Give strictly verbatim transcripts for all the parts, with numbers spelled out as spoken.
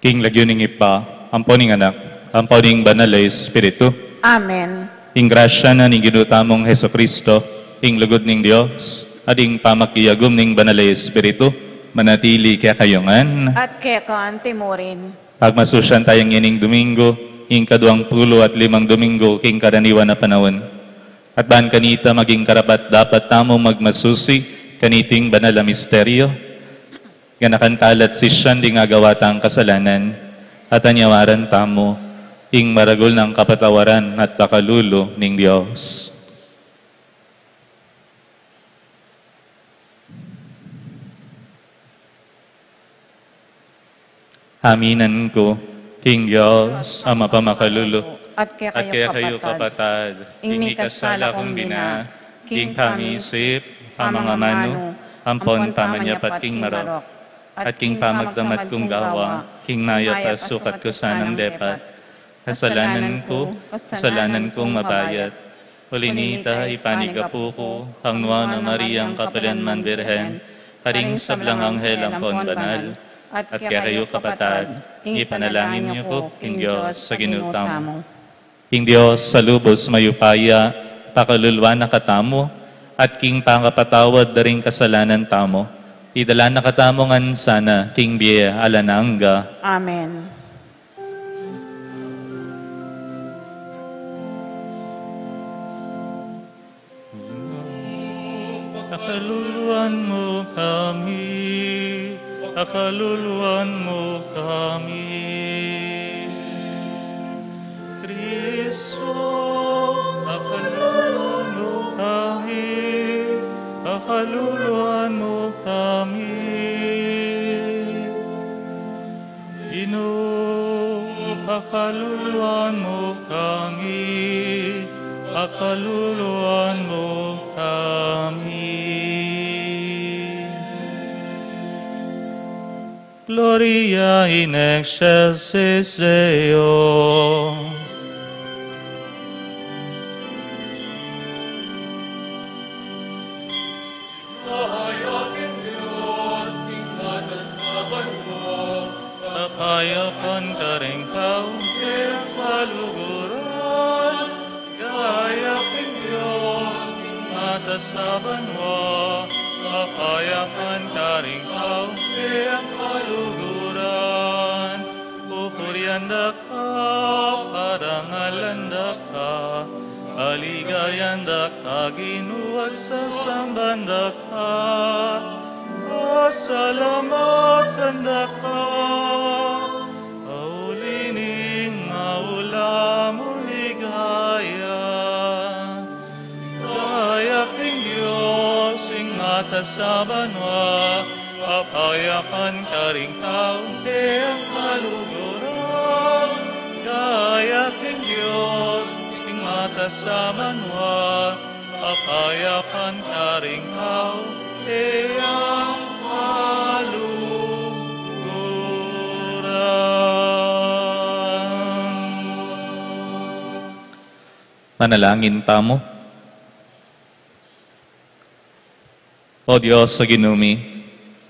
King lagyu ning Ibpa, ampo ning Anak, ampo ning Banal a Espiritu. Amen. Ing grasya na ning Ginu tamung Jesucristo, ing lugud ning Dios, at ing pamakiagum ning Banal a Espiritu, manatili kekayu ngan. At keka anti mu rin. Pagmasusyan taya ngening Domingo, ing kaduang pulu at limang Domingo king karaniwan a panaun. At ban kanita maging karapat-dapat tamu magmasusi kaniting banal a misteryo, ganakan tala at sisyan ding agawa tang kasalanan, at anyawaran tamu ing maragul nang kapatawaran at pakalulu ning Dios. Aminan ku king Dios a mapamakalulu, at kekayu kapatad, ing mikasala kung bina, king pamisip, pamangamanu, ampon pamanyapat king marok, at king pamagdamag kung gawa king mayap a sukat ku sanang depat. Kasalanan ku, kasalanan kung mabayat. Uli na nita, ipanigapu ku kang Nuan a Mariang kapilanman Birhen, karing sablang anghel ampon banal, at kekayu kapatad, ipanalangin yu ku king Dios a Ginu tamu. Ing Dios a lubus mayupaya, pakaluluan na katamu, at king pangapatawad da ring kasalanan tamu, idala na katamu ngan sana king bie alang angga. Amen. Pakaluluan mu kami, pakaluluan mu kami. Kristo, pakaluluan mu kami, pakaluluan mu kami. Ginu, pakaluluan mu kami, pakaluluan mu kami. Gloria in excelsis Deo. Kapayapan king Dios king mata sa banua, kapayapan karing tau king kaluguran. Ligaya king Dios king mata sa banua, kapayapan karing tau king kaluguran. Pupurian da ka, parangalan da ka, paligayan da ka, Ginu, at sasamban da ka, pasalamatan da ka, pauli ning maula mung ligaya. Ligaya king Dios king mata sa banua, kapayapan karing tau king kaluguran. Ligaya king Dios king mata sa banua, kapayapan karing tau king kaluguran. Manalangin tamu. O Dios a Ginu mi,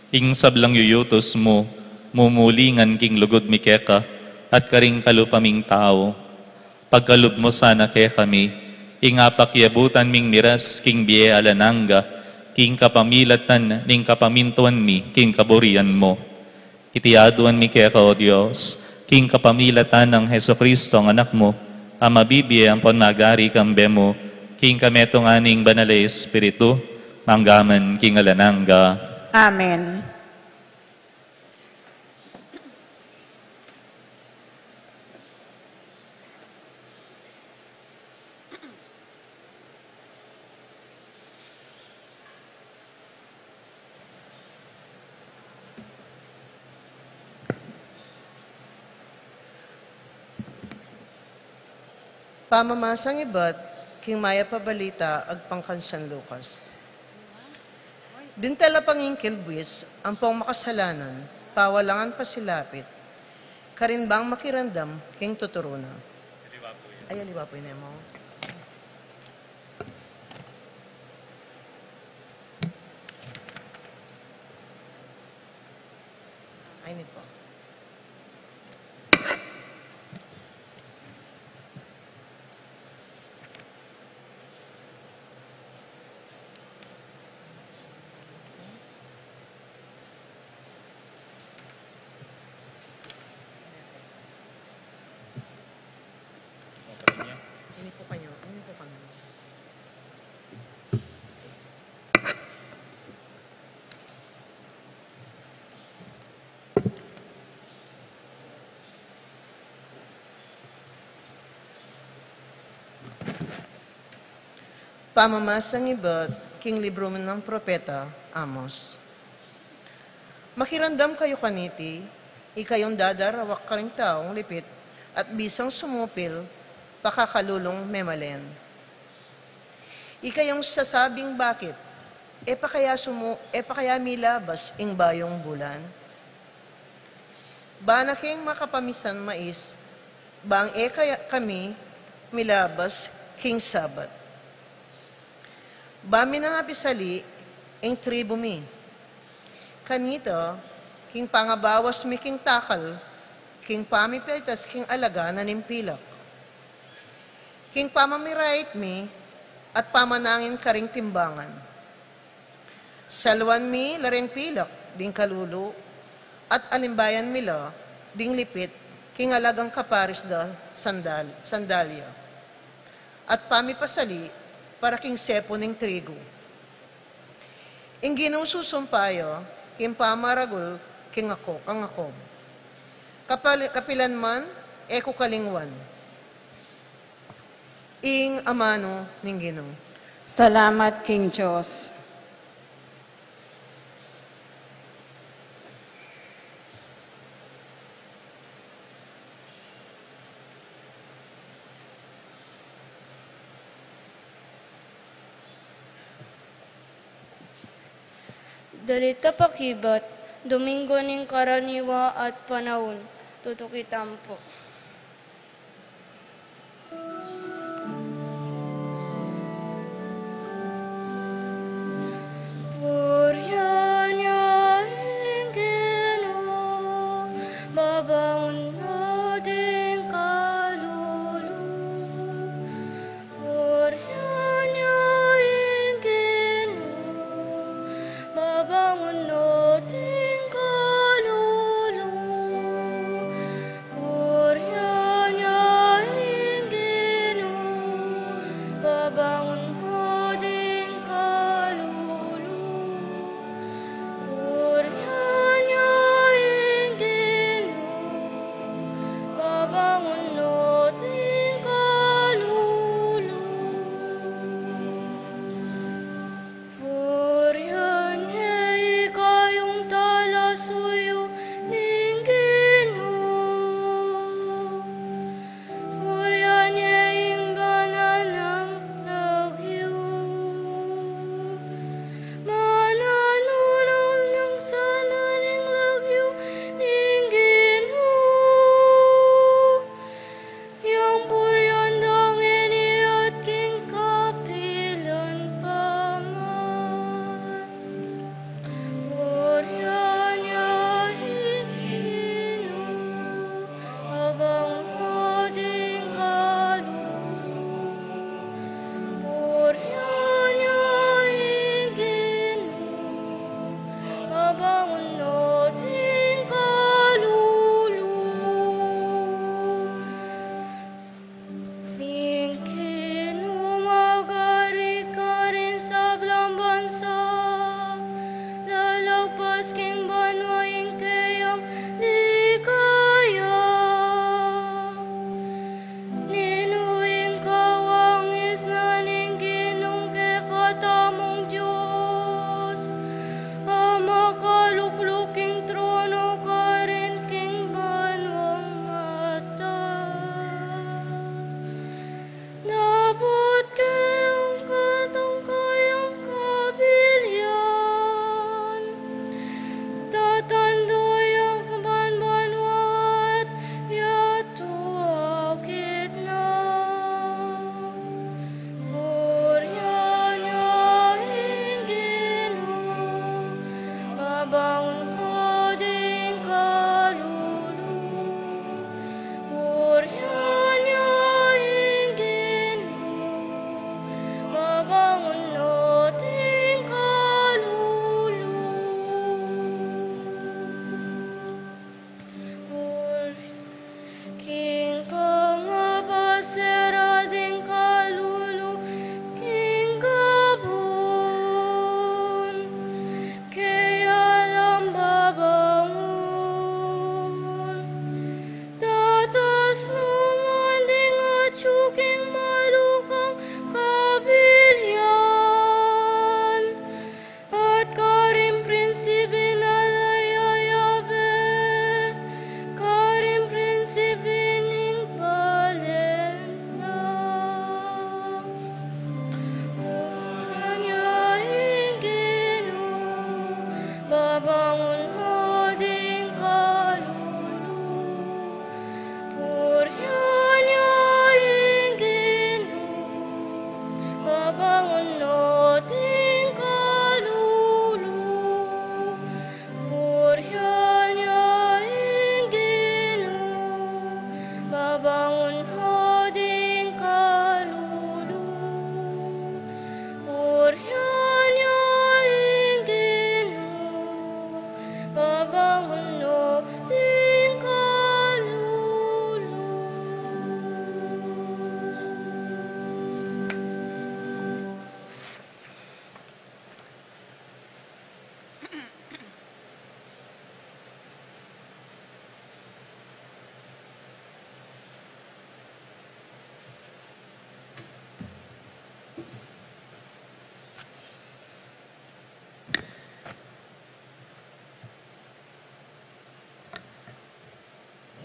ing sablang yuyutus mu, mumuli ngan king lugud mi keka, at karing kalupa ming tau. Pagkalub mu sana kekami, ing apakiabutan ming miras king bie alang angga, king kapamilatan ning kapamintuan mi king kaburian mu. Iti aduan mi keka, O Dios, king kapamilatan nang Jesucristo, a Anak mu, a mabibie ampon magari kambe mu, king kametungan ning Banal a Espiritu, mangga man king alang angga. Amen. Pamamasang ibat king Mayap a Balita agpang kang San Lucas. Dinta la pangingkil buis ampong makasalanan, pawalangan pasilapit, karin bang makiramdam king tuturu na. Ay, aliwa pu ini, Emong. Ay, ini pu. Pamamasang ibat king libru nang propeta Amos. Makiramdam kayu kaniti, ikayung dadarawak karing taung lipit at bisang sumupil, pakakalulung memalen. Ikayung sasabing bakit, e pa kaya sumu-, e pa kaya milabas ing bayung bulan? Ba na king makapamisan mais, bang e kaya kami milabas king Sabat? Ba mi nang apisali ing tribu mi? Kanita, king pangabawas mi king takal, king pamipilitas king alaga na ning pilak, king pamamirait mi at pamanangin karing timbangan. Saluan mi la ring pilak ding kalulu, at alimbayan mi la ding lipit king alagang kaparis da sandal-, sandalya, at pamipasali para king sepu ning trigu. Ing Ginu susumpa ya king pamaragul king ako, kang Jacob. Kapal-, kapilan man, e ku kalingwan. Ing amanu ning Ginu. Salamat king Dios. Dalit a pakibat, Domingo ning Karaniwa at Panaun, tutukitan pu. Purian ya ing Ginu, babangun na ding kalulu. Purian ya ing Ginu, babangun na ding kalulu.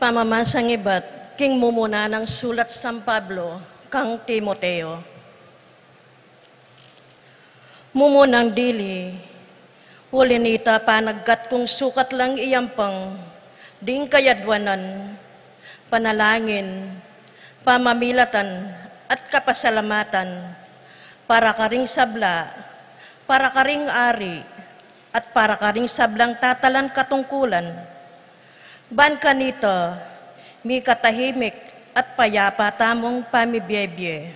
Pamamasang ibat king mumuna nang sulat San Pablo kang Timoteo. Mumunang dili, uli nita panagkat kung sukat lang iyampang ding kayadwanan, panalangin, pamamilatan at kapasalamatan para karing sabla, para karing ari, at para karing sablang tatalan katungkulan. Ban kanita, mikatahimik at payapa tamung pamibiebie.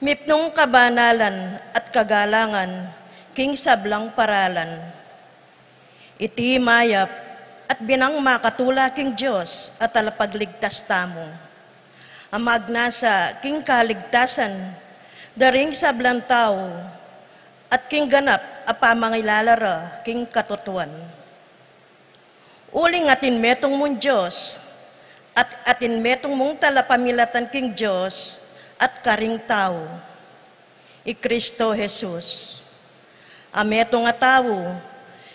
Mipnung kabanalan at kagalangan king sablang paralan. Iti mayap at binang makatula king Dios a Talapagligtas tamu, a magnasa king kaligtasan da ring sablang tau at king ganap a pamangilala ra king katutuan. Uling atin metung mung Dios, at atin metung mung talapamilatan king Dios at karing tau, i Kristo Jesus. A metung a tau,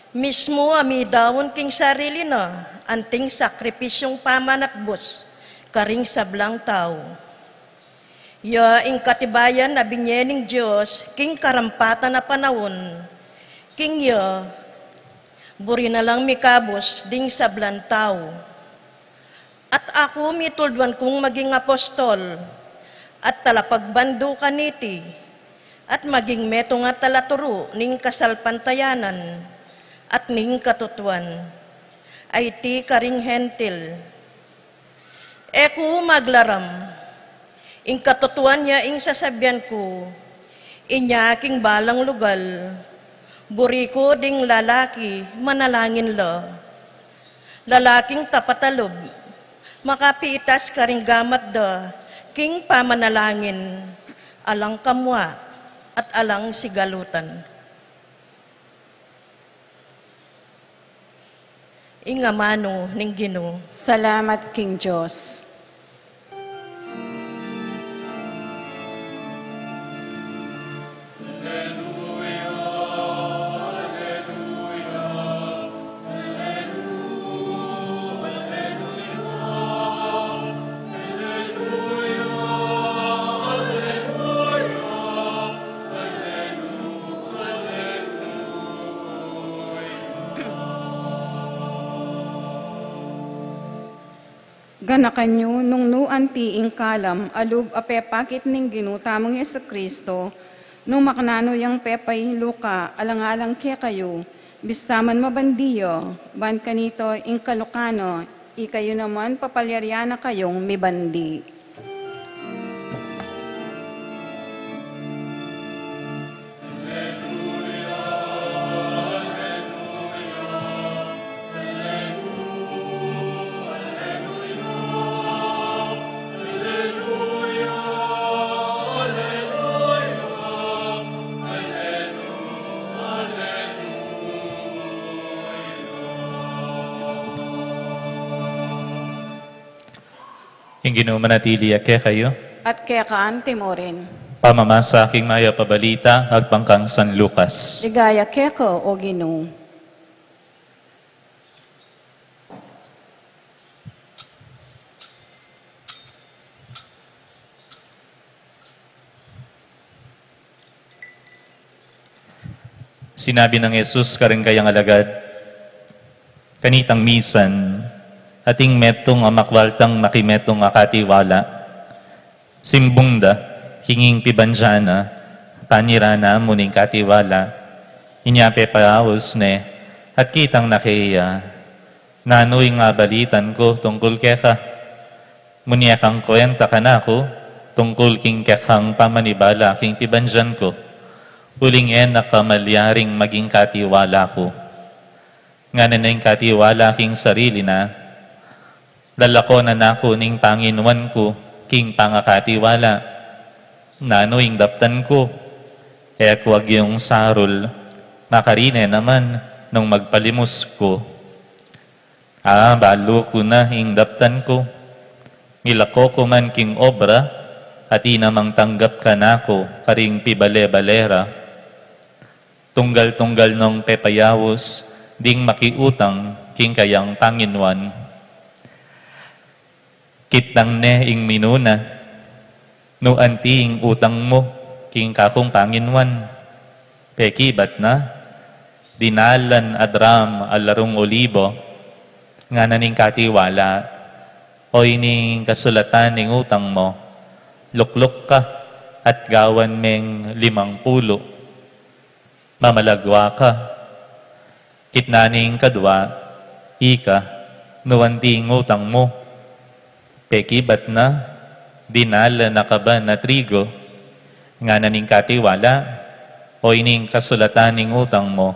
mismu a midaun king sarili na anting sakripisyung pamanatbus karing sablang tau. Ya ing katibayan a binie ning Dios king karampatan a panaun. King ya, buri na lang mikabus ding sablang tau. At aku mitulduan kung maging apostol at talapagbandu kaniti, at maging metung a talaturu ning kasalpantayanan at ning katutuan, a iti karing Hentil. E ku maglaram. Ing katutuan ya ing sasabian ku, inya king balang lugal, buri ku ding lalaki manalangin la. Lalaking tapat a lub, makapiitas karing gamat da king pamanalangin, alang kamua at alang sigalutan. Ing amanu ning Ginu. Salamat king Dios. Ganakan yu nung nu anti ing kalam a lub a pepakit ning Ginu tamung Jesucristo, nung makananu yang pepailuka alang-alang kekayu, bista man mabandi ya, ban kanita ing kaluka na, ikayu naman papalyarian na kayung mibandi. Ing Ginu manatili ya kekayu. At keka antimurin. Pamamasa king mayap a balita agpang kang San Lucas. Ligaya keka, o Ginu. Sinabi nang Jesus karing kayang alagad, kanitang misan, ating metung a makwaltang makimetung a katiwala. Simbung da king ing pibandian na, panira na mu ning katiwala. Inya pepaaus ne, at kitang na keya, nanu ing abalitan ku tungkul keka? Muni e kang kwenta kanaku tungkul king kekang pamanibala king pibandian ku, uling e na ka malyaring maging katiwala ku. Ngana na ing katiwala king sarili na, lalakonan na ku ning panginuan ku king pangakatiwala. Nanu ing daptan ku? E ku agyung sarul, makarine naman nung magpalimus ku. A, balu ku na ing daptan ku. Milako ku man king obra, atin namang tanggap kanaku karing pibale-bale ra. Tunggal-tunggal nong pepayaus ding makiutang king kayang panginuan. Kitnang ne ing minuna, nu anti ing utang mu king kakung panginuan? Pekibat na, dinalan a dram a larung olibo, ngana ning katiwala, o ini ing kasulatan ning utang mu, lukluk ka at gawan meng limang pulu. Mamalagwa ka. Kitnang kadwa, ika, nu anti ing utang mu? Pekibat na, dinalan a kaban a trigo, ngana ning katiwala, o ini ing kasulatan ning utang mu,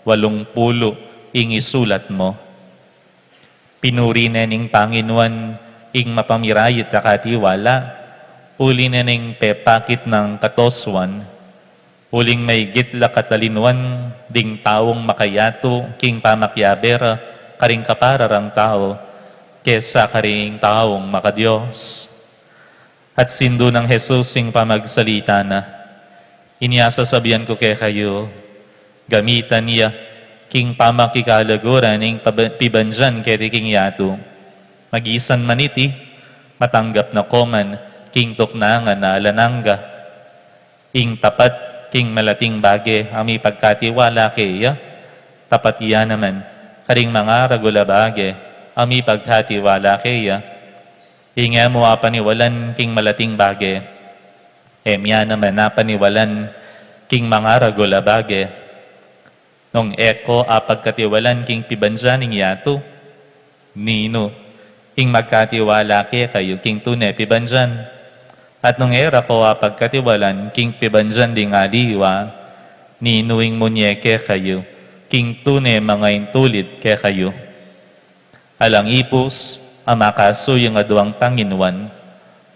walung pulu ing isulat mu. Pinuri ne ning Panginuan ing mapamirayit a katiwala, uli ne ning pepakit nang katosuan, uling maigit la katalinuan ding taung makayatu king pamakiabe ra karing kapara rang tau kesa karing taung makaDios. At sindu nang Jesus ing pamagsalita na, inya sasabian ku kekayu, gamitan ya king pamakikalaguran ing paba-, pibandian keti king yatu. Magisan man iti, matanggap na ko man king tuknangan a alang angga. Ing tapat king malating bage a mipagkatiwala keya, tapat ya naman karing mangaragul a bage a mipagkatiwala keya. Ing e mu apaniwalan king malating bage, e mya naman apaniwalan king mangaragul a bage. Nung e ko apagkatiwalan king pibandian ning yatu, ninu ing magkatiwala kekayu king tune pibandian? At nung e ra ko apagkatiwalan king pibandian ding aliwa, ninu ing munye kekayu king tune mangaintulid kekayu? Alang ipus a makasuyung aduang panginuan,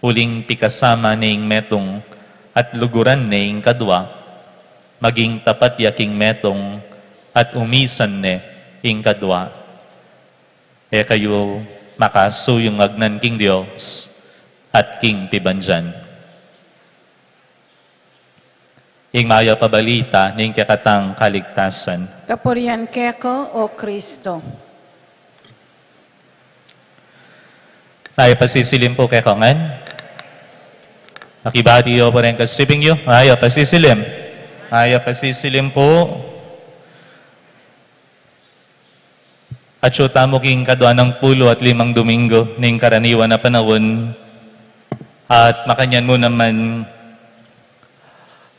uling pikasama ne ing metung at luguran ne ing kadwa, maging tapat ya king metung at umisan ne ing kadwa. E kayu makasuyung agnan king Dios at king pibandian. Ing mayap a balita ning kekatang kaligtasan. Kapurian keka, O Kristo. Mayap a sisilim pu kekayu ngan. Makibati yu pu reng kasiping yu. Mayap a sisilim. Mayap a sisilim pu. Atyu tamu king kadwa nang pulu at limang Domingo ning karaniwan a panaun, at makanyan mu naman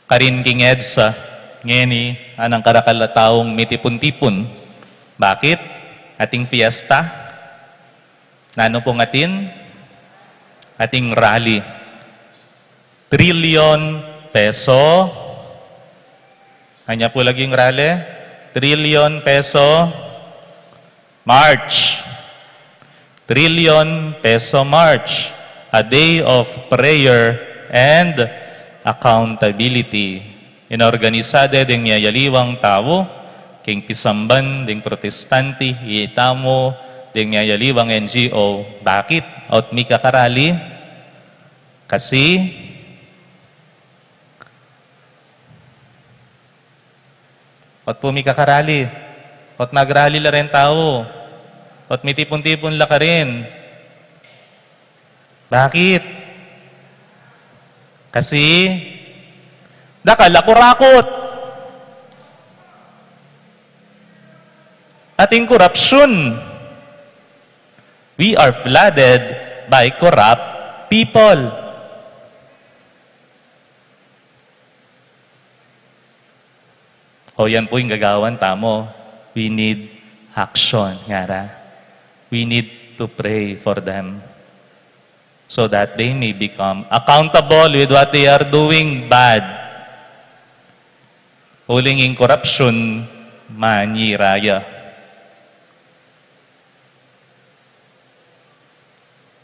karin king EDSA, ngeni, anang karakal a taung mitipun-tipun. Bakit? Ating fiesta. Nanu pung atin? Ating rally. Trilyon peso. Anya pu laging rally? Trilyon peso march. Trilyon peso march. A day of prayer and accountability. Inorganisade ding miyayaliwang tau, king pisamban ding protestante, itamu ding miyayaliwang N G O. Bakit? Ot mika karali? Kasi, ot pu mika karali? Ot magrali la ring tau? Ot mitipun-tipun la karin? Bakit? Kasi, dakal a kurakut. Ating korapsyon. We are flooded by corrupt people. O, yan pu ing gagawan tamu. We need action, ngara. We need to pray for them so that they may become accountable with what they are doing bad. Uling ing korapsyon, manyira ya.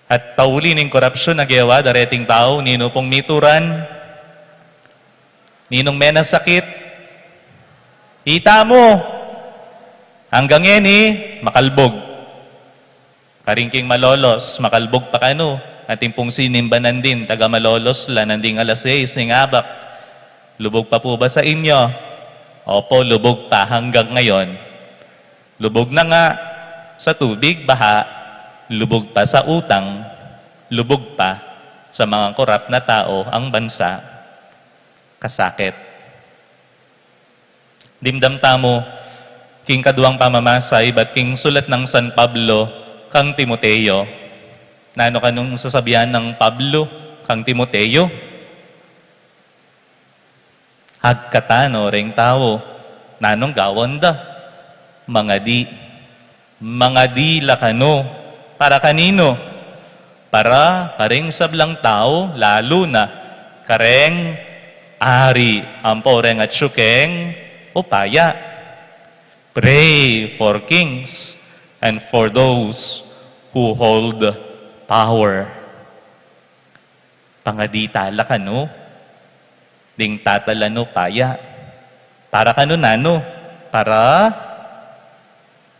At pauli ning korapsyon a gewa da reting tau, ninu pung mituran, ninung menasakit, itamu, anggang ngeni, makalbug. Karin king Malolos, makalbug pa kanu, atin pung sinimba nandin, taga Malolos la, nanding alas seis ning abak. Lubug pa pu ba sa inyo? Opo, lubug pa hanggang ngayon. Lubug na nga sa tubig, baha, lubug pa sa utang. lubug pa sa mga korap na tao ang bansa, kasakit. Dimdam tamu, king kaduang pamamasa, ibat king sulat nang San Pablo kang Timoteo. Nanu kanung sasabian nang Pablo kang Timoteo? Agkatanu reng tau, nanung gawan da? Mangadi. Mangadi la kanu. Para kaninu? Para kareng sablang tau, lalu na kareng ari ampo reng atyu keng upaya. Pray for kings and for those who hold power. Pangadi tala kanu ding tatalan upaya. Para kanu nanu? Para,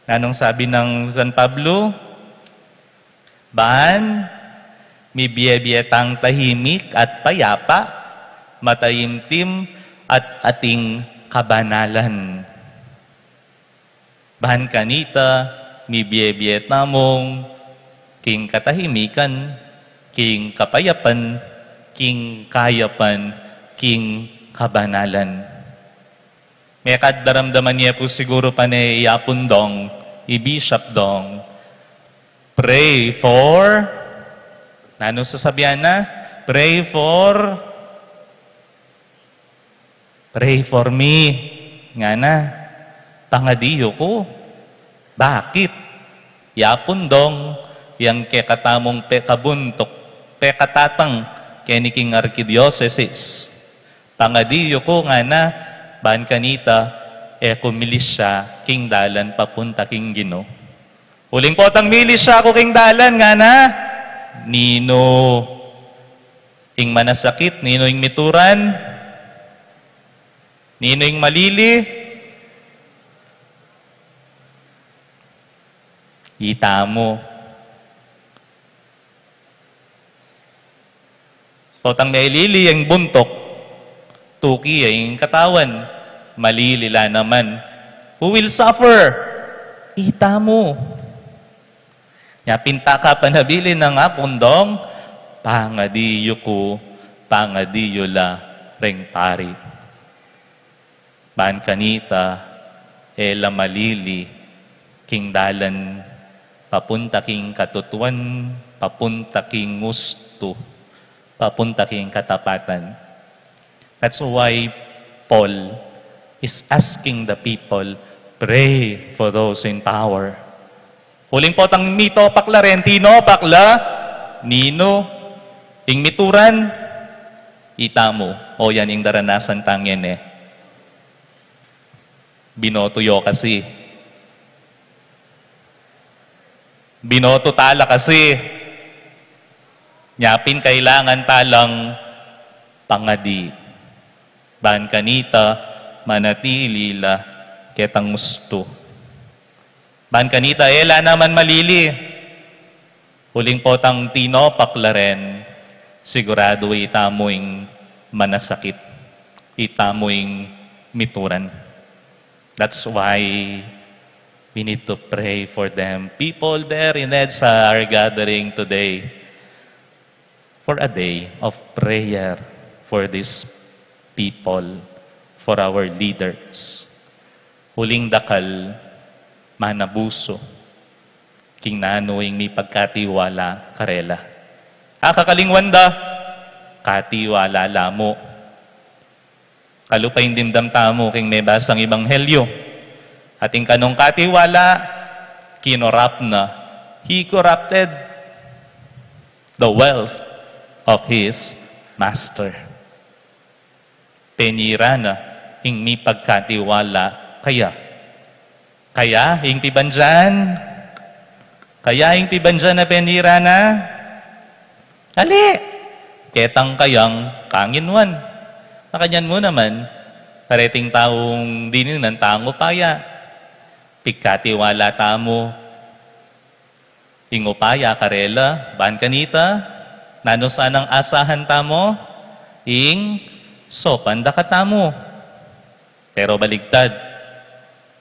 nanung sabi nang San Pablo? Ban mibie-bie tang tahimik at payapa, mataimtim at ating kabanalan. Ban kanita, mibie-bie tamung king katahimikan, king kapayapan, king kayapan, king kabanalan. Mekad daramdaman ye pu siguru pane i Apun Dong, i Bishop Dong. Pray for, nanu sasabian na? Pray for Pray for me, ngana. Pangadi yu ku. Bakit? I Apun Dong, yang kekatamung pekabuntuk, pekatatang keni king arkidiosesis. Pangadi yu ku, ngana, ban kanita, e ku milisya king dalan papunta king Ginu. Uling potang milisya ku king dalan, ngana, ninu ing manasakit, ninu ing mituran, ninu ing malili? Itamu. Potang melili ing buntuk, tuki ing katawan, malili la naman. Who will suffer? Itamu. Nya pin takapan a bili nang Apun Dong, pangadi yu ku, pangadi yu la reng pari. Ban kanita, e la malili king dalan papunta king katutuan, papunta king ustu, papunta king katapatan. That's why Paul is asking the people, pray for those in power. Uling potang mitopak la ren, tinopak la, ninu ing mituran? Itamu, o yan ing daranasan tang ngeni. Binoto yu kasi. Binoto tala kasi. Nya pin kailangan talang pangadi. Ban kanita, manatili la ketang ustu. Ban kanita, e la naman malili. Uling potang tinopak la ren, siguradu itamu ing manasakit, itamu ing mituran. That's why we need to pray for them. People there in EDSA are gathering today for a day of prayer for these people, for our leaders. Uling dakal, manabusu king nanu ing mipagkatiwala karela. Akakalingwan da, katiwala la mu. Kalupa ing dimdam tamu king mebasang ebanghelyo. Atin kanung katiwala, kinorap na. He corrupted the wealth of his master. Penira na ing mipagkatiwala kaya. Kaya ing pibandian, kaya ing pibandian a penira na. Ali, ketang kayang kanginuan. Makanyan mu naman, kareting taung dininan tang upaya. Pigkatiwala tamu ing upaya karela, ban kanita, nanu sanang asahan tamu? Ing saupan da katamu. Pero baligtad,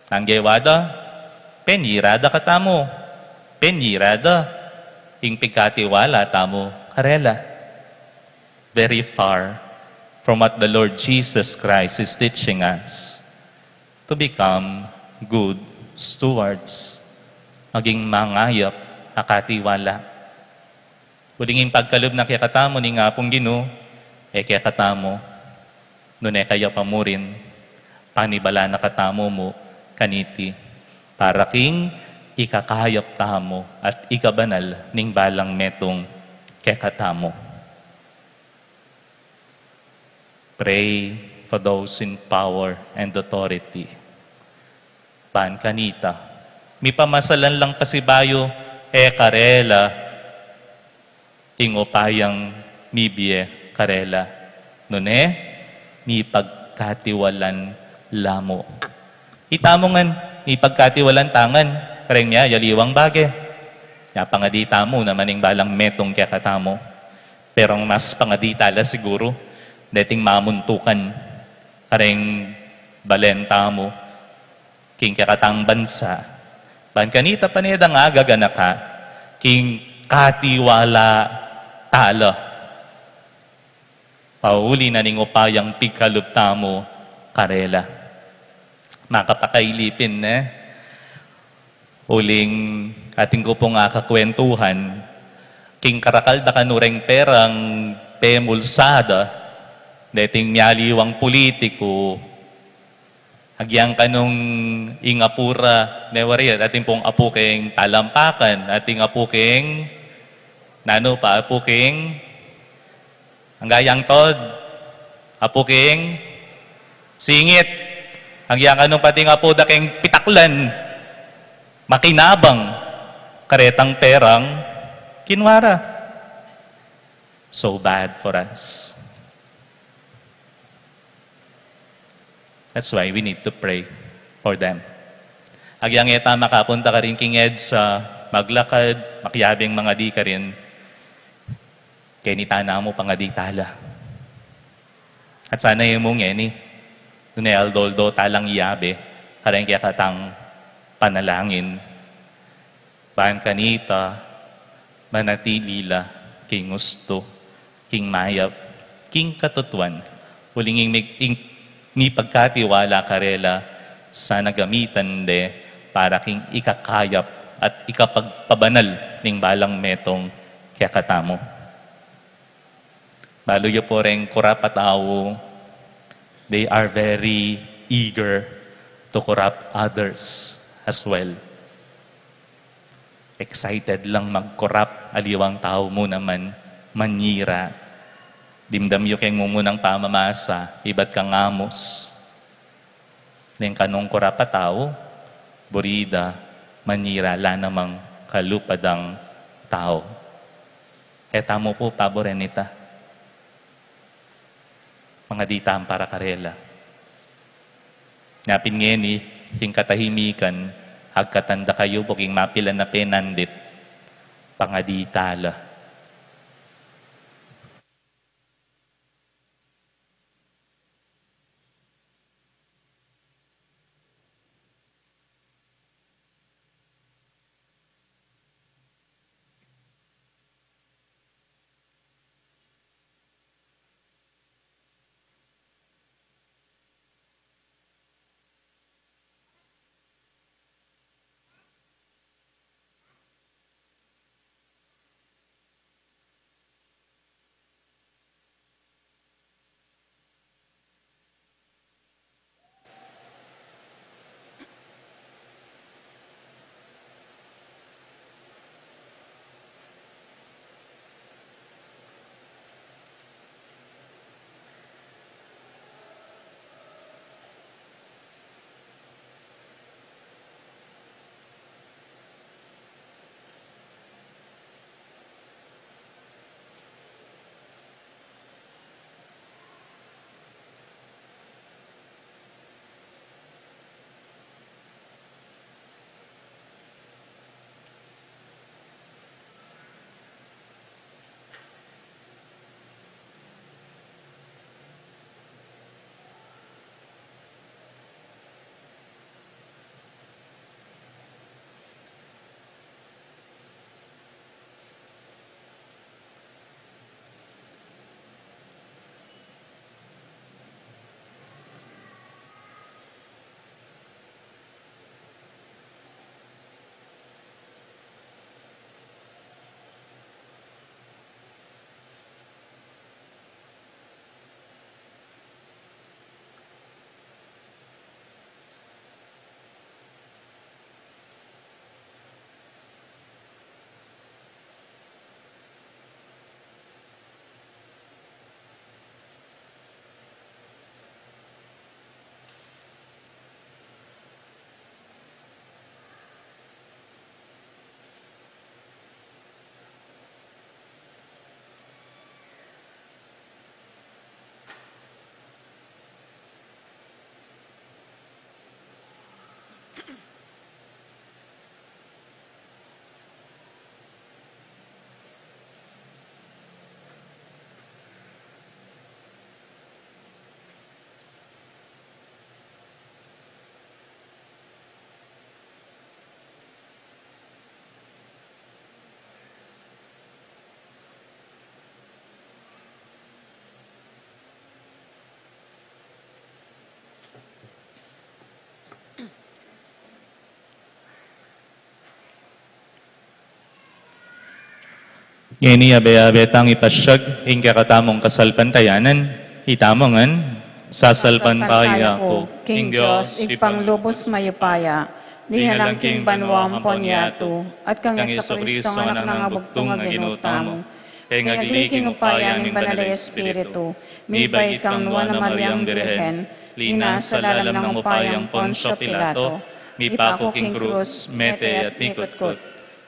nanu ing gewa da? Penira da katamu. Penira da. ing pigkatiwala tamu karela. Very far from what the Lord Jesus Christ is teaching us to become good stewards. Maging mangayap a katiwala. Uling ing pagkalub na kekatamu ning Apung Ginu, e kekatamu, nune kaya pa murin, panibala na katamu mu kaniti, para king ikakayap tamu at ikabanal ning balang metung kekatamu. Pray for those in power and authority. Ban kanita, mipamasalan lang pasibayu, e karela, ing upayang mibie karela, nune, mipagkatiwalan la mu. Itamu ngan, mipagkatiwalan ta ngan kareng miyayaliwang bage. Nya pangadi tamu naman ing balang metung kekatamu. Pero mas pangadi tala siguru, deting mamuntukan kareng balen tamu king kekatang bansa. Ban kanita pane dang agaganaka king katiwala tala. Pauli na ning upayang pigkalub tamu karela. Makapakailipin, ne? Uling atin ku pung akakwentuhan, king karakal da kanu reng perang pemulsa da, deting miyaliwang pulitiku, agyang kanung ing apu ra, ne wari, atin pung apu king talampakan, atin apu king, nanu pa, apu king, angga yang tod, apu king singit, agyang kanung pati apu da king pitaklan, makinabang karetang perang kinwa ra. So bad for us. That's why we need to pray for them. Agyang e ta makapunta karin king EDSA, maglakad, makiabe ing mangadi karin, keni ta namu pangadi tala. At sana e mu ngeni, nune aldo-aldo talang iabe kareng kekatang panalangin. Ban kanita, manatili la king ustu, king mayap, king katutuan, uling ing, ing mipagkatiwala karela, sana gamitan de para king ikakayap at ikapagpabanal ning balang metung kekatamu. Balu yu pu reng kurap a tau, they are very eager to corrupt others as well. Excited lang magkurap aliwang tau mu naman manyira. Dimdam yu keng mumunang pamamasa, ibat kang Amos. Neng kanung kurap a tau, buri da manyira la namang kalupa dang tau. E tamu pu paburen ita. Mangadi ta para karela. Nya pin ngeni, king katahimikan, agkatan da kayu buking mapilan a penandit, pangadi tala. Ngeni abe-abe tang ipasyag ing kekatamung kasalpantayanan, itamu ngan. Sasalpantaya ku king Dios, Ibpang lubus mayupaya, dinalan king banua ampon yatu, at kang Jesucristo, Anak nang abugtung a Ginu tamu, keng agli king upaya ning Banal a Espiritu, mibait kang Nuan a Mariang Birhen, linasa lalam ning upayang Poncio Pilato, mipaku king krus, mete at mikutkut.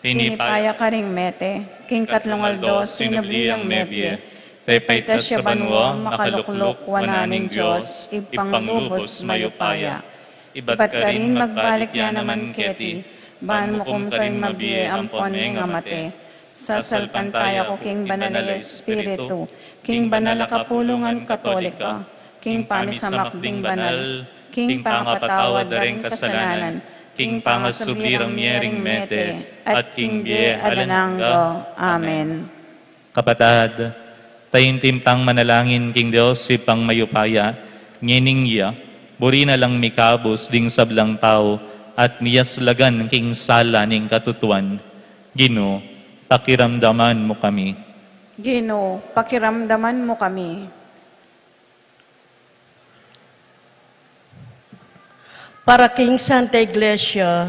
Tinipa ya karing mete, king katlung aldo sinubli yang mebie, pepaitas ya banua, makalukluk wanan ning Dios, Ibpang lubus mayupaya. Ibat karin magbalik ya naman keti, ban mukum karing mabie ampon mengamate. Sasalpantaya ku king Banal a Espiritu, king banal a kapulungan Katolika, king pamisamak ding banal, king pangapatawad da ring kasalanan, king pangasubli rang mie ring mete, at king bie alang angga. Amen. Kapatad, taimtim tang manalangin king Dios Ibpang mayupaya, ngening ya, buri na lang mikabus ding sablang tau, at miyaslagan king sala ning katutuan. Ginu, pakiramdaman mu kami. Ginu, pakiramdaman mu kami. Para king Santa Iglesia,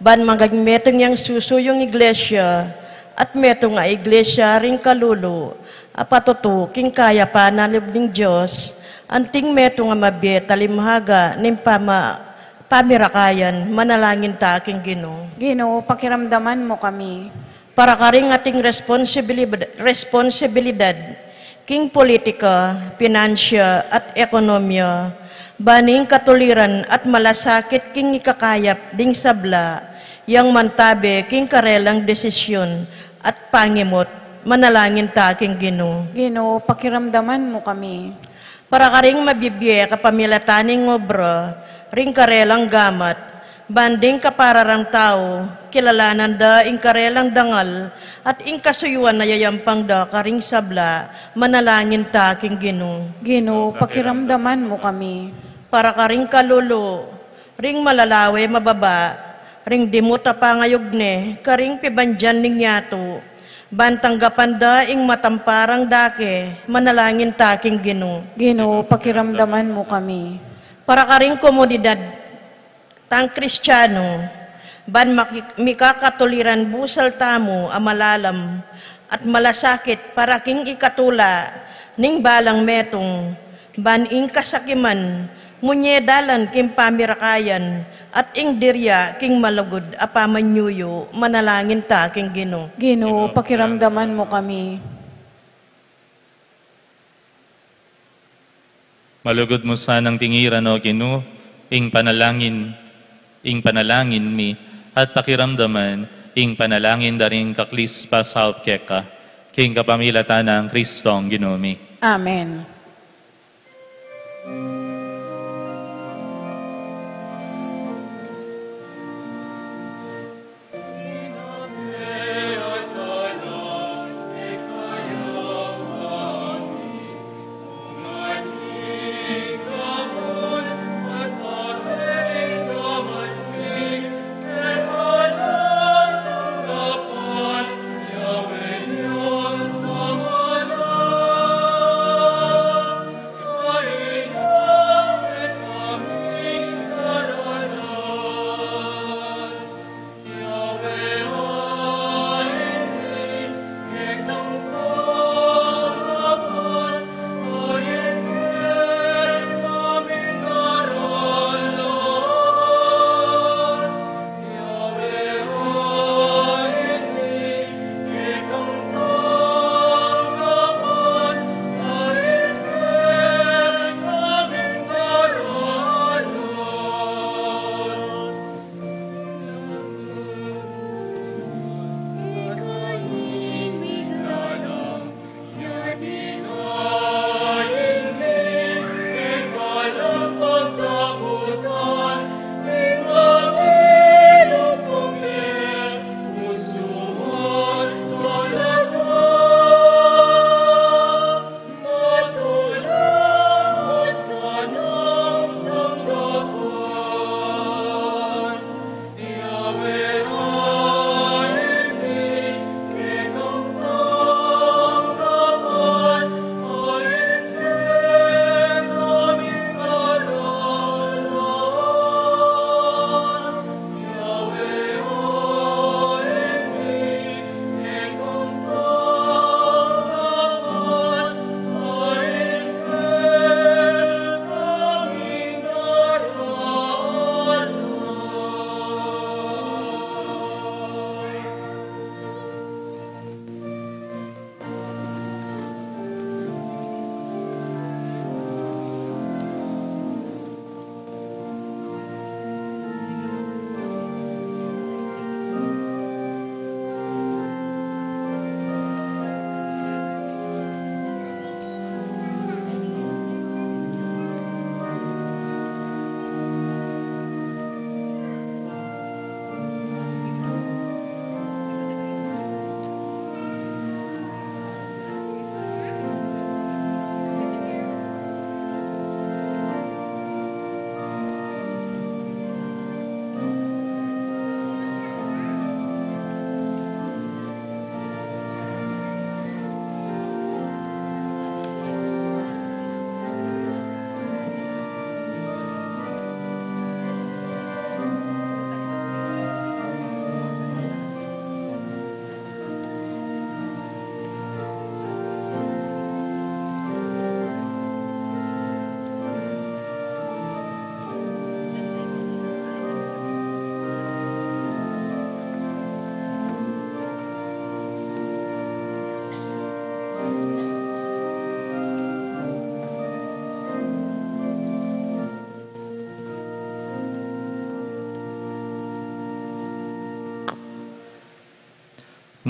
ban maging metung yang susu yung Iglesia, at metung a Iglesia ring kalulu, a patutu king kayapan a lub ning Dios, anting metung a mabie talimhaga ning pama-, pamirakayan, manalangin ta king Ginu. Ginu, pakiramdaman mu kami. Para karing ating responsibilib-, responsibilidad king politika, pinansia, at ekonomia, ban ing katuliran at malasakit king ikakayap ding sabla, yang mantabe king karelang desisyon at pangimut, manalangin ta king Ginu. Ginu, pakiramdaman mu kami. Para karing mabibie kapamilatan ning obra ring karelang gamat, ban ding kapara rang tau, kilalanan da ing karelang dangal, at ing kasuyuan a yayampang da karing sabla, manalangin ta king Ginu. Ginu, pakiramdaman mu kami. Para karing kalulu, ring malalawe mababa, ring dimut a pangayugne, karing pibandian ning yatu, ban tanggapan da ing matamparang dake, manalangin ta king Ginu. Ginu, pakiramdaman mu kami. Para karing komunidad tang Kristianu, ban maki-, mikakatuliran busal tamu a malalam at malasakit para king ikatula ning balang metung, ban ing kasakiman, munye dalan king pamirakayan, at ing dirya king malugud a pamanyuyu, manalangin ta king Ginu. Ginu, pakiramdaman mu kami. Malugud mu sanang tingiran, O Ginu, ing panalangin, ing panalangin mi, at pakiramdaman ing panalangin da ring kaklis pasaup keka, king kapamilatan nang Kristong Ginu mi. Amen.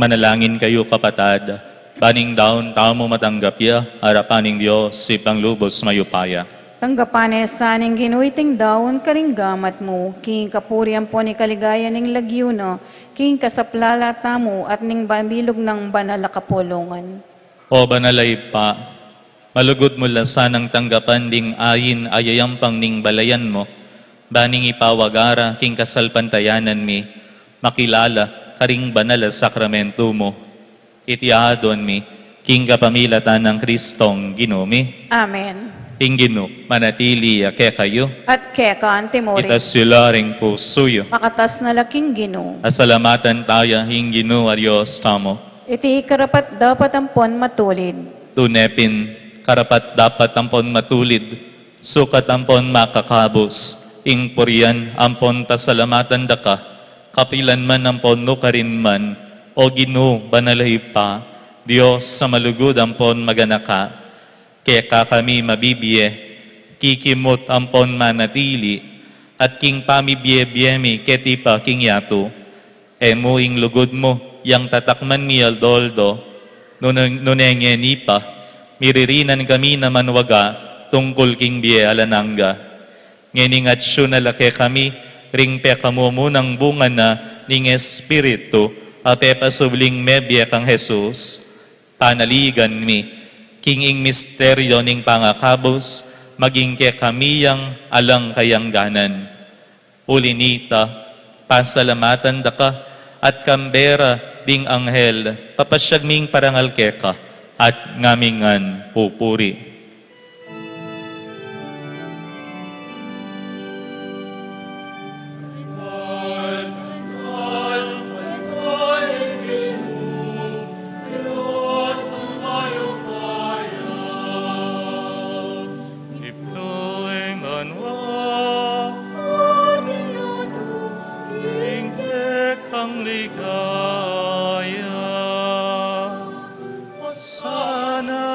Manalangin kayu, kapatad, ban ing daun tamu matanggap ya arapan ning Dios, Ibpang lubus mayupaya. Tanggapan na sa ning Ginu iting daun karing gamat mu, king kapurian ampon ning kaligayan ning lagyu na, king kasaplalan tamu at ning mabilug nang banal a kapulungan. O banal a Ibpa, malugud mu la sanang tanggapan ding ain a yayampang ning balayan mu, ban ing ipawaga ra king kasalpantayanan mi, makilala karing banal a sakramentu mu. Iti aduan mi king kapamilatan nang Kristong Ginu mi. Amen. Ing Ginu manatili ya kekayu. At keka mu rin. Itas yu la ring pusu yu. Makatas na la king Ginu. Pasalamatan taya ing Ginu a Dios tamu. Iti karapat-dapat ampon matulid. Tune pin, karapat-dapat ampon matulid, sukat ampon makakabus, ing purian ampon pasalamatan da ka, kapilan man ampon nukarin man, O Ginu, banal a Ibpa, Dios a malugud ampon maganaka. Keka kami mabibie, kikimut ampon manatili, at king pamibie-bie mi keti pa king yatu, e mu ing lugud mu yang tatakman mi aldo-aldo, nune, nune ngeni pa, miririnan kami na manwaga tungkul king bie alang angga. Ngening atsu na la kekami ring pekamumunang bunga na ning Espiritu, a pepasubling mebie kang Jesus. Panaligan mi, king ing misteryo ning pangakabus, maging kekami yang alang kayangganan. Uli nita, pasalamatan da ka, at kambe ra ding anghel, papasyag ming parangal keka, at ngamingan pupuri. Ipnu ing banua, ing kekang ligaya. Hosana,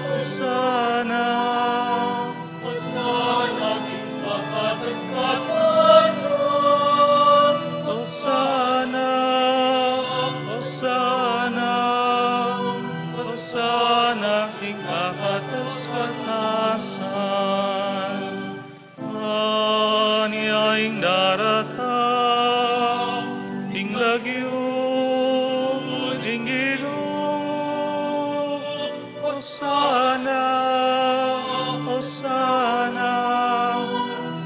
Hosana, Hosana king kakatas-katasan. Hosana, Hosana, Hosana king kakatas-katasan. Anya ing daratang king lagyu ning Ginu. Hosana, Hosana,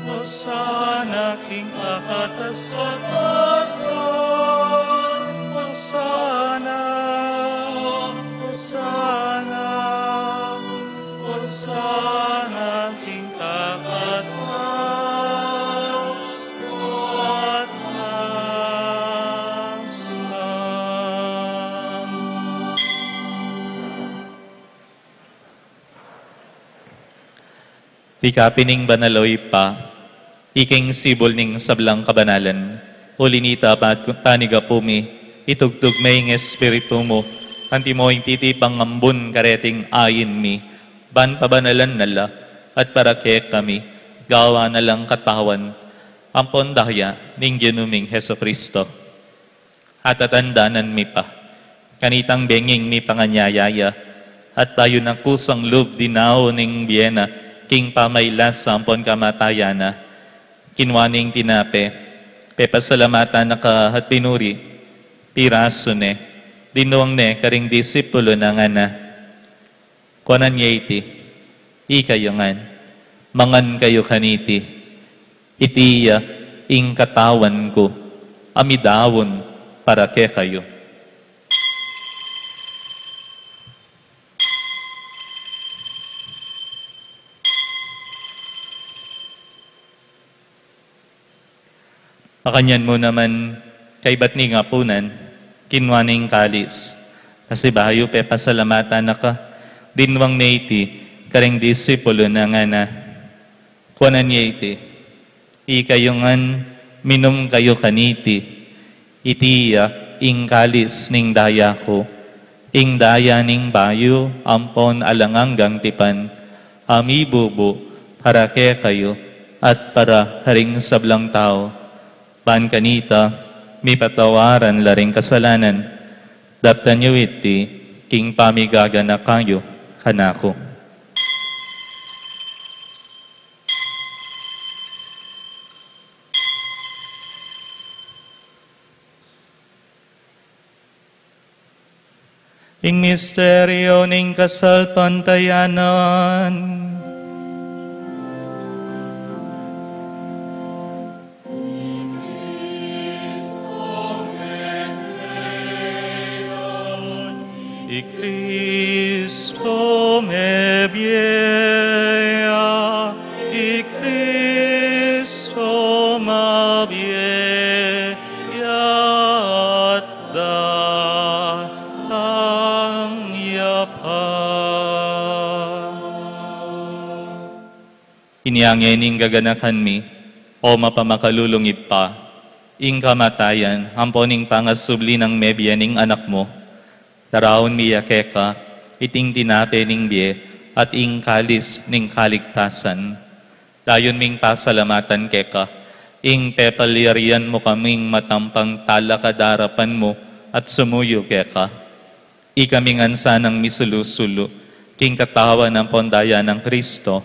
Hosana king kakatas-katasan. Hosana, Hosana, Hosana king kakatas-katasan. Ika pin ing banal, o Ibpa, ika ing sibul ning sablang kabanalan. Uli nita, pa-, panigapu mi, itugtug me ing Espiritu mu, antimo ing titipang ambun kareting ain mi, ban pabanalan na la, at para kekami, gawan na lang katawan ampon daya ning Ginu ming Jesucristo. Atatandanan mi pa kanitang benging mipanganyaya ya, at bayu na kusang lub dinaun ing bie na king pamailasa ampon kamatayan na, kinua ne ing tinape, pepasalamatan na ka at pinuri, pirasu ne, dinuang ne karing disipulu na, ngana: Kuanan ye iti, ikayu ngan, mangan kayu kaniti, iti ya ing katawan ku, a midaun para kekayu. Makanyan mu naman, kaybat ning apunan, kinua ne ing kalis, pasibayu pepasalamatan na ka, dinuang ne iti karing disipulu na, ngana: Kuanan ye iti, ikayu ngan, minum kayu kaniti, iti ya ing kalis ning daya ku, ing daya ning bayu ampon alang anggang tipan, a mibubu para kekayu at para karing sablang tau, ban kanita Mipatawaran la ring kasalanan, daptan yu iti king pamigaganakan yu kanaku. Ing misteryo ning kasalpantayanan. I Kristo mebie ya, i Kristo mabie ya, at datang ya pa. Inya ngening gaganakan mi, o mapamakalulung Ibpa, ing kamatayan ampo ning pangasubli nang mebie ning Anak mu. Daraun mi ya keka iting tinape ning bie at ing kalis ning kaligtasan. Dayun ming pasalamatan keka ing pepalyarian mu kaming matampang talakad king arapan mu at sumuyu keka. Ikami ngan sanang misulu-sulu king katawan ampon daya nang Kristo,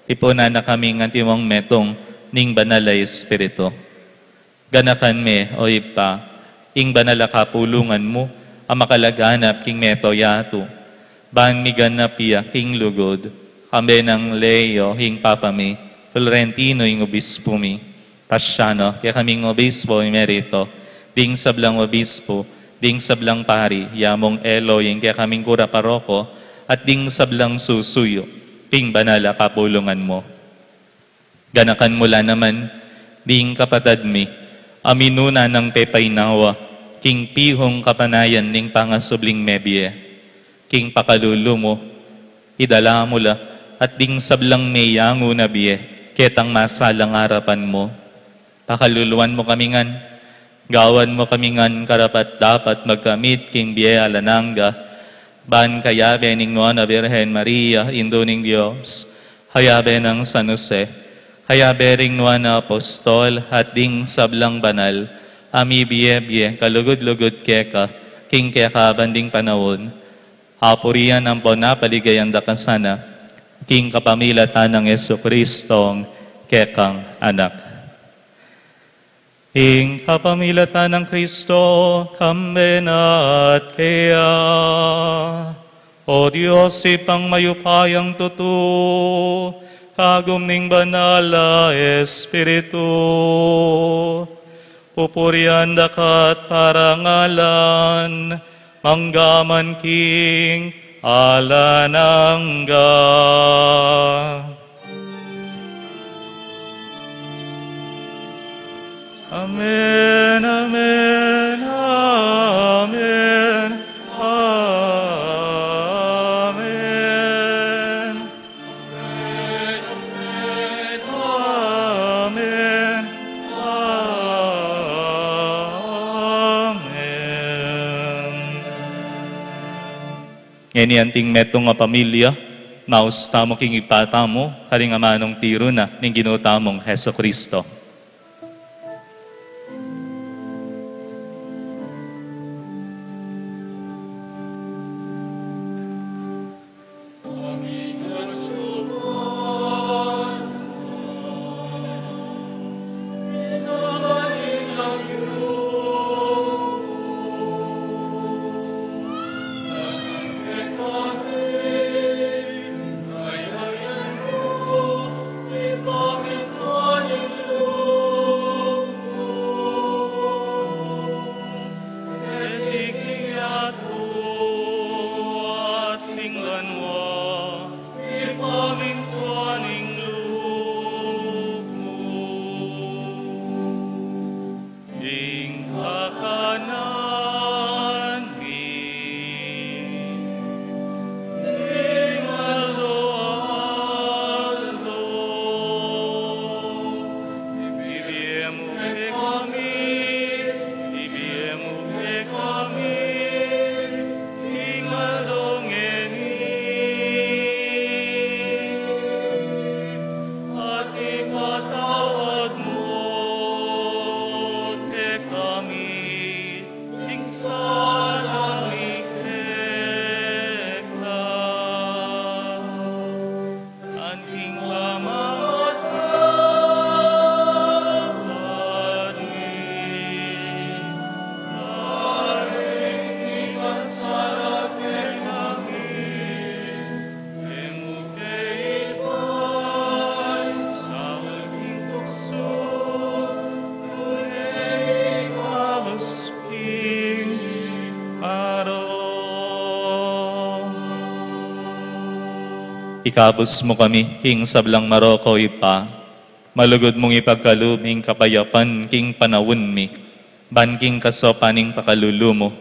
tipunan na kaming antimong metung ning Banal a Espiritu. Ganakan me, o Ibpa, ing banal a kapulungan mu a makalaganap king mabilug a yatu, ban miganap ya king lugud, kambe nang Leo ing Papa mi, Florentino ing obispu mi, Paciano, kekaming obispo emerito, ding sablang obispu, ding sablang pari, ya mung Elo ing kekaming kura paroko, at ding sablang susuyu king banal a kapulungan mu. Ganakan mu la naman ding kapatad mi a minuna nang pepainawa king pihung kapanayan ning pangasubling mebie. King pakalulu mu, idala mu la at ding sablang meyangu na bie ketang masalang arapan mu. Pakaluluan mu kami ngan, gawan mu kami ngan karapat-dapat magkamit king bie alang angga, ban kayabe ning Nuan a Birhen Maria, Indu ning Dios, kayabe nang San Jose, kayabe ring Nuan a Apostol at ding sablang banal a mibie-bie kalugud-lugud keka king kekaban ding panaun, apurian ampon apaligayan da ka sana, king kapamilatan nang Jesucristong kekang Anak. Ing kapamilatan nang Kristo, kambe na at keya. O Dios, Ibpang mayupayang tutu, kagum ning Banal a Espiritu, pupurian da ka at parangalan, mangga man king alang angga. Amen, amen, amen, amen. Amen, amen, amen. Ngeni anting metung a pamilya, maus tamu king Ibpa tamu, karing amanung tiru na ning Ginu tamung Jesucristo. Ikabus mu kami king sablang marok, o Ibpa, malugud mung ipagkalub ing kapayapan king panaun mi, ban king kasaupan ning pakalulu mu,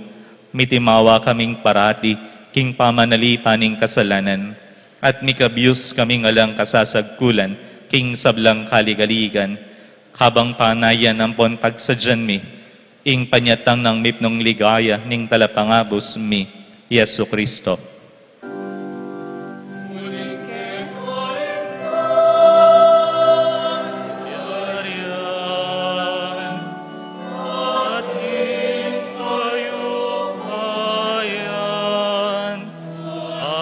mitimawa kaming parati king pamanalipan ning kasalanan, at mikabus kaming alang kasasagkulan king sablang kaligaligan, kabang panayan ampon pagsadyan mi ing panyatang nang mipnung ligaya ning Talapangabus mi, Jesucristo.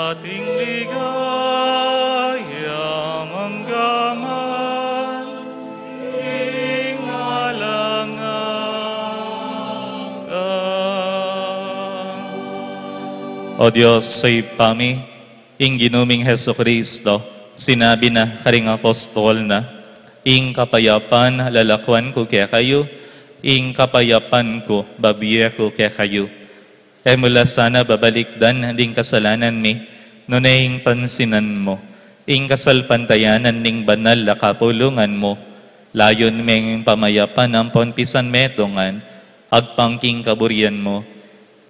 Ating ligaya manggaman king alang angga. O Dios, Ibpa mi, ing Ginu ming Jesucristo, sinabi na karing apostol na, "Ing kapayapan lalakuan ku kekayu, ing kapayapan ku babie ku kekayu." E mu la sana babalikdan ding kasalanan mi, nune ing pansinan mu ing kasalpantayanan ning banal a kapulungan mu, layun meng pamayapan ampon pisanmetungan, agpang king kaburian mu,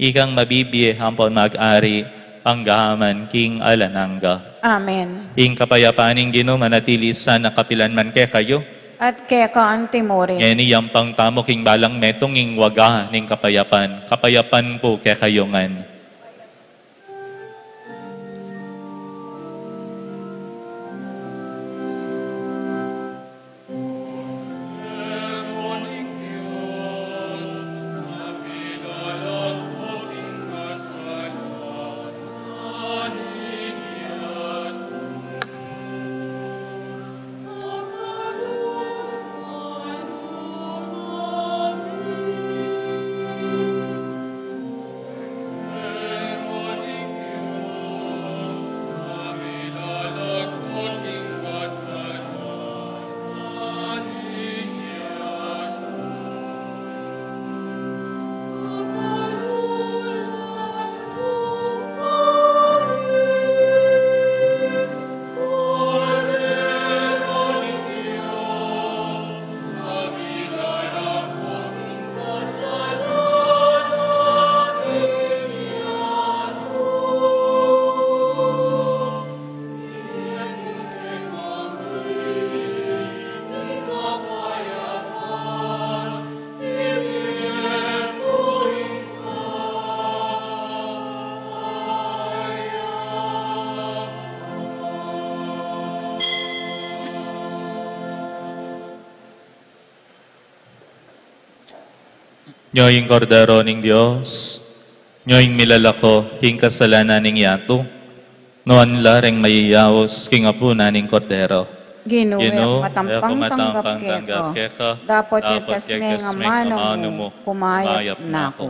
ikang mabibie ampon mag-ari angga man king alang angga. Amen. Ing kapayapan ning Ginu manatili sana kapilan man kekayu. At keka antimurin. Ngeni yampang tamu king balang metung ing waga ning kapayapan. Kapayapan pu kekayu ngan. Nyo ing Kordero ning Dios, nyo ing milalako king kasalanan ning yatu, nuan la reng mayayaus king apunan ning Kordero. Ginu, Ginu, e ku matampang tanggap keka, dapot igkas me ing amanu mu, kumayap na ku.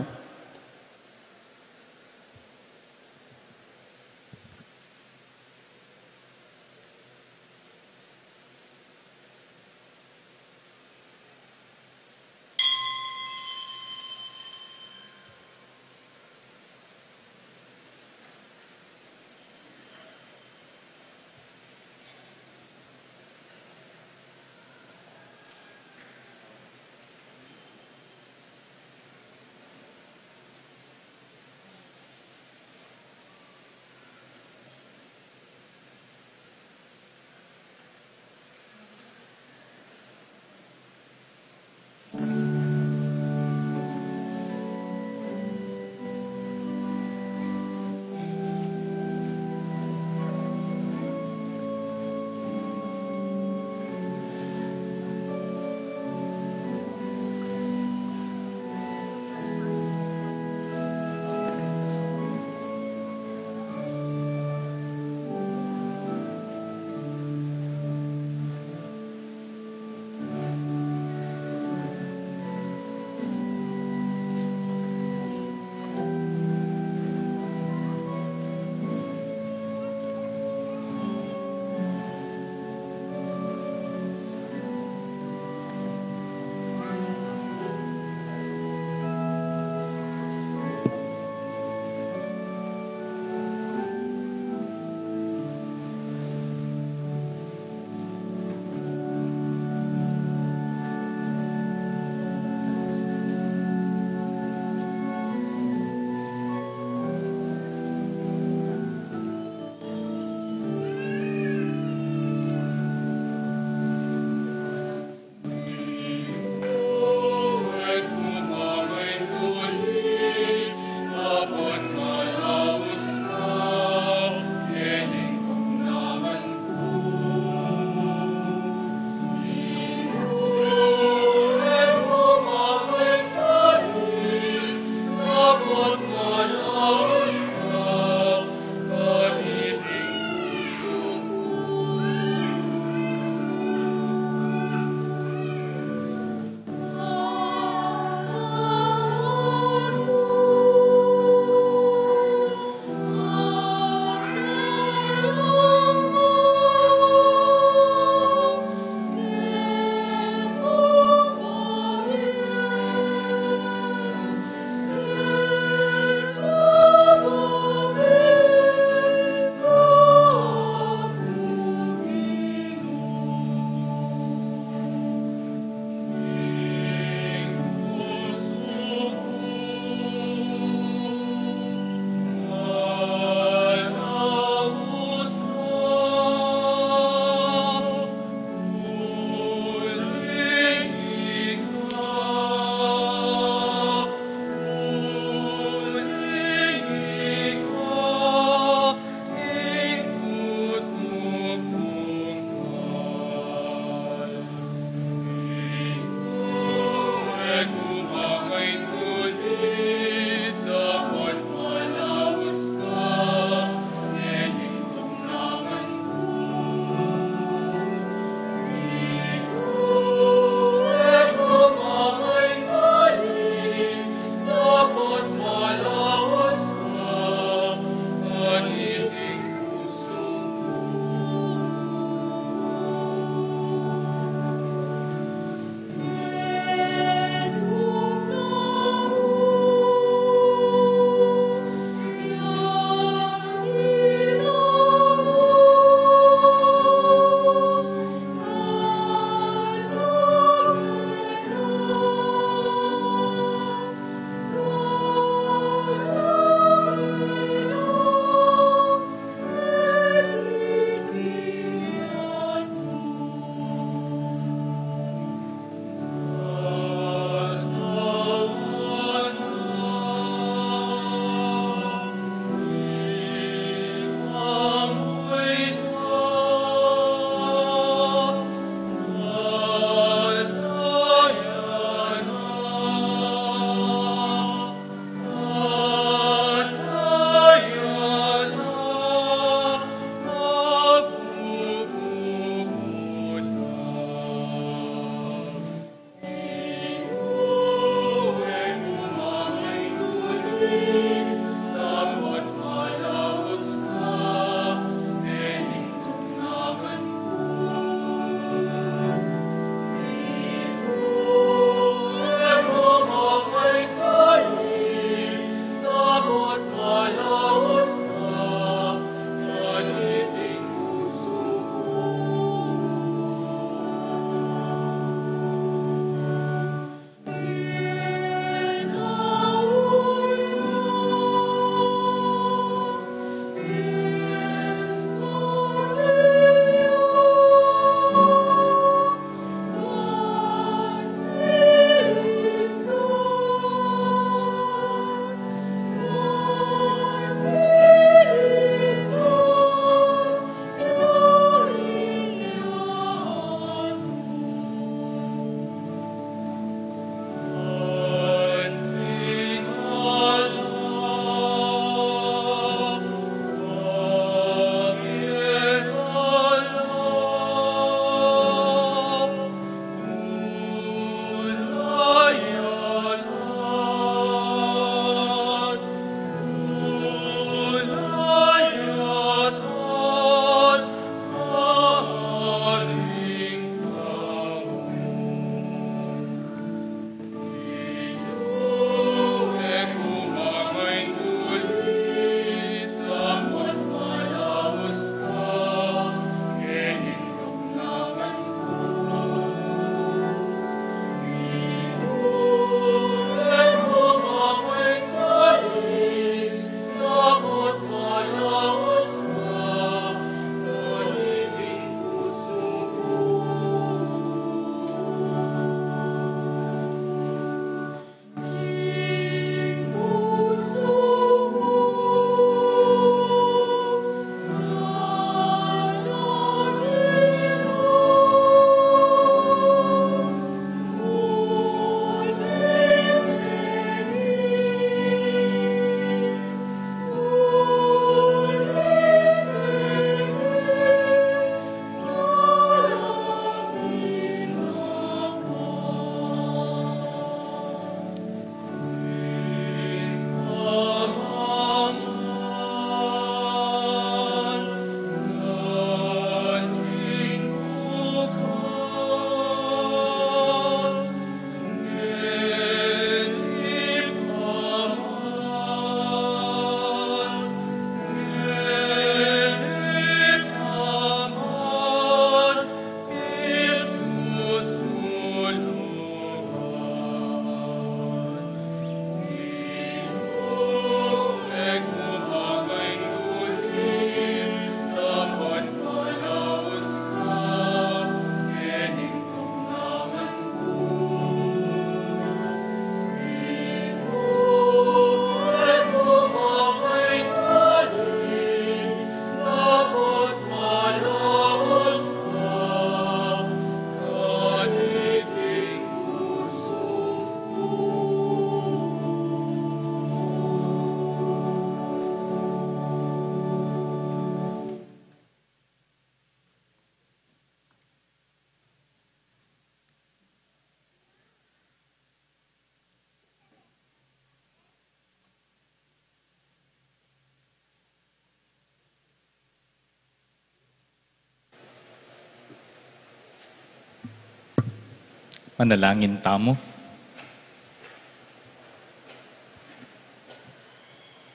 Manalangin tamu.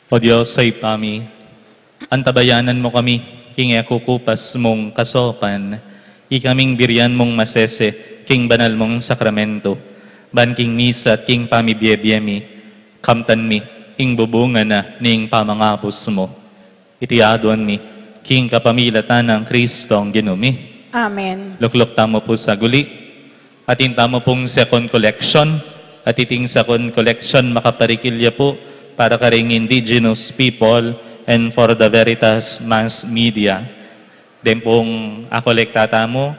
O Dios a Ibpa mi, antabayanan mu kami king e kukupas mung kasaupan, ikaming burian mung masese king banal mung sakramento, ban king misa at king pamibie-bie mi, kamtan mi ing bubunga na ning pamangabus mu. Iti aduan mi king kapamilatan nang Kristong Ginu mi. Amen. Lukluk tamu pu saguli. Atin tamu pung second collection. At iting second collection makaparikil ya pu para karing indigenous people and for the Veritas Mass Media. Den pung akolekta tamu,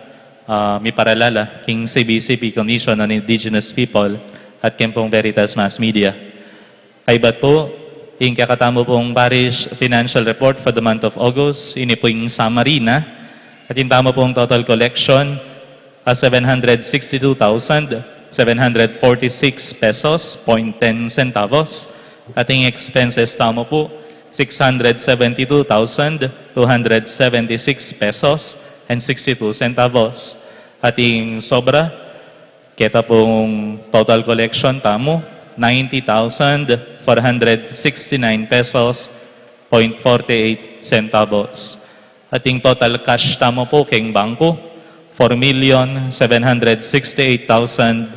ah, miparalala king C B C P Commission on Indigenous People at ken pung Veritas Mass Media. Kaybat pu, ing kekatamu pung parish financial report for the month of August, ini pu ing summary na. Atin tamu pung total collection, a seven hundred sixty-two thousand seven hundred forty-six pesos point ten centavos. Ating expenses tamu pu, six hundred seventy-two thousand two hundred seventy-six pesos and sixty-two centavos. Ating sobra, keta pung total collection tamu, ninety thousand four hundred sixty-nine pesos point forty-eight centavos. Ating total cash tamu pu keng bangku, four million seven hundred sixty-eight thousand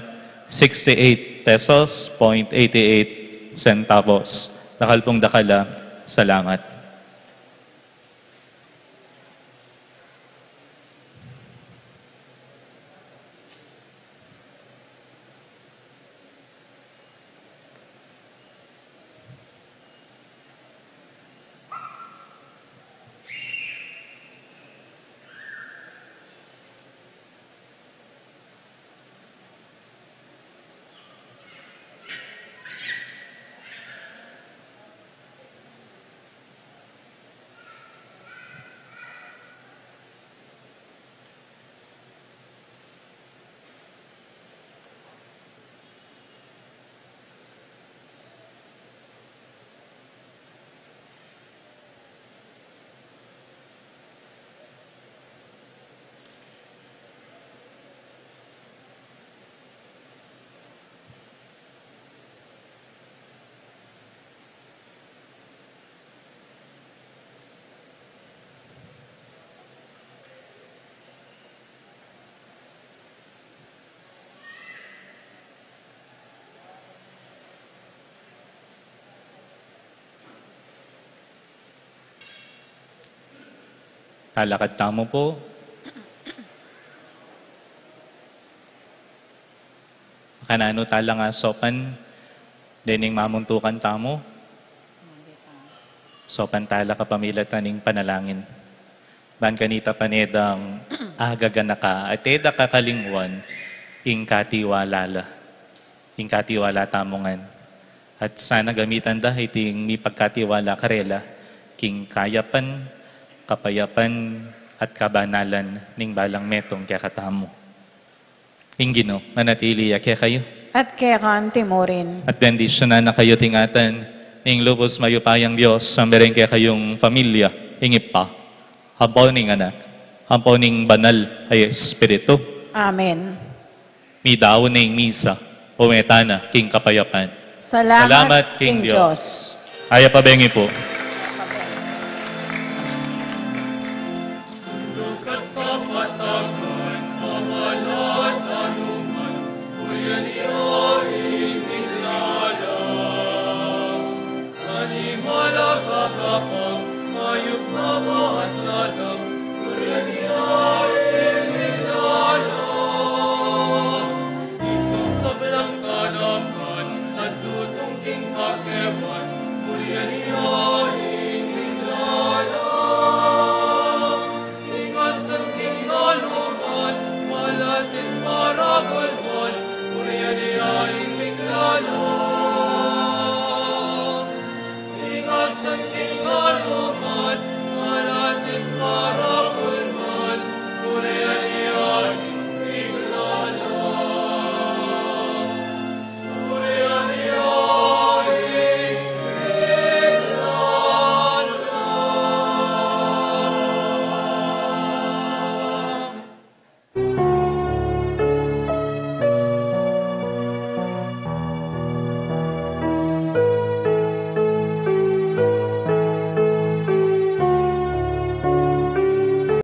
sixty-eight pesos point eighty-eight centavos. Dakal pung dakal a salamat. Talakad tamu pu. Makananu tala nga saupan dening mamuntukan tamu? Saupan tala kapamilatan ning panalangin. Ban kanita pane dang agaganaka at e da kakalingwan ing katiwala la, ing katiwala tamu ngan. At sana gamitan da iting mipagkatiwala karela king kayapan, kapayapan, at kabanalan ning balang metung kekatamu. Ing Ginu manatili ya kekayu. At keka naman murin. At bendisyunan na kayu ning atin ning lubus mayupayang Dios, ampo ring kekayung pamilya, ing Ibpa, ampo ning Anak, ampo ning Banal a Espiritu. Amen. Midaun ne ing misa, ume tana king kapayapan. Salamat king Dios. Aya pa bengi pu.